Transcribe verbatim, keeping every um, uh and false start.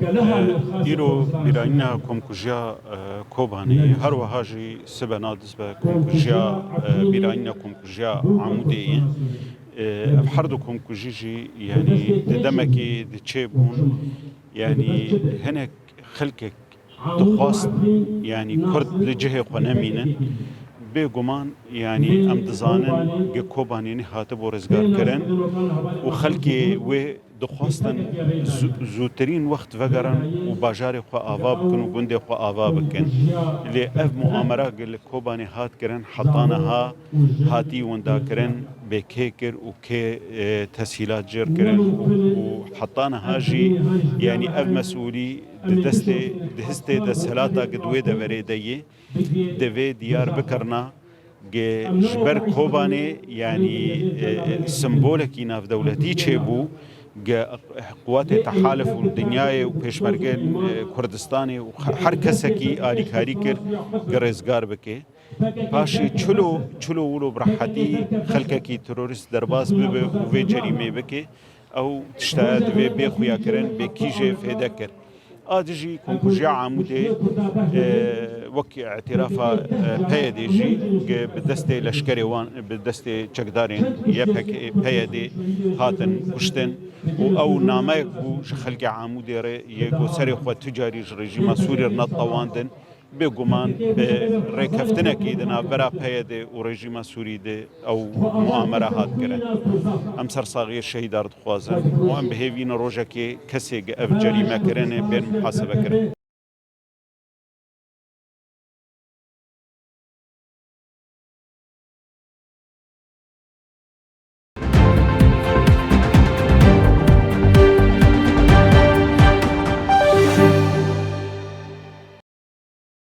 Îro bîranîna komkujiya, e, Kobanê, her wiha jî sibe nadizbe komkujiya, e, bîranîna komkujiya Amûdê ye. E, ev her du komkujî jî, yanî di demekê di çêbûn, yanî hinek xelkek dixwast, yanî Kurd li cihê xwe nemînin. Bêguman, yanî em dizanin ge Kobanê nî hatibû rizgarkirin û xelkê wê dixwastin zû-, zûtirîn wext vegerin û bajarê xwe ava bikin û gundê xwe ava bikin. Lê ev muamera ge li Kobanê hat kirin, heta niha hatî windakirin, bê kê kir û kê, e, tesîlat jêr kirin û, û heta niha jî, yanî ev mesûlî di destê, di histê desthilata ge di wê deverê de yê, divê diyar bikirina ge ji ber Kobanê, yanî, e, simbolekî navdewletî çêbû, ge quwetê tehalif û dinyayê û pêşmergên, e, Kurdistanê û her kesekî alîkarî kir, ge rêzgar bike. Paşê çilo, çilo wilo bi rehetî xelkekî terorîst derbas bibe û vê cerîmê bike, ew tiştaya divê bê xuyakirin, bê kî jê fêde kir. A dijî komkujiya Amûdê, e, wek îtîrafa, e, P Y D'ê jî ge bi destê leşkerê wan, bi destê çekdarên Y P G, P Y D hatin kuştin û ew nameyek bû ji xelkê Amûdê re yê ku serê xwe tu carî ji rejîma Sûrî re netewandin. Bêguman bi rêkeftinekî di navbera P Y D û rejîma Sûrî de ew muamera hat kirin. Em sersaxiyê şehîdar dixwazin û em bi hêvî ne rojekê kesê ge ev cerîme kirine bên muhasebe kirin.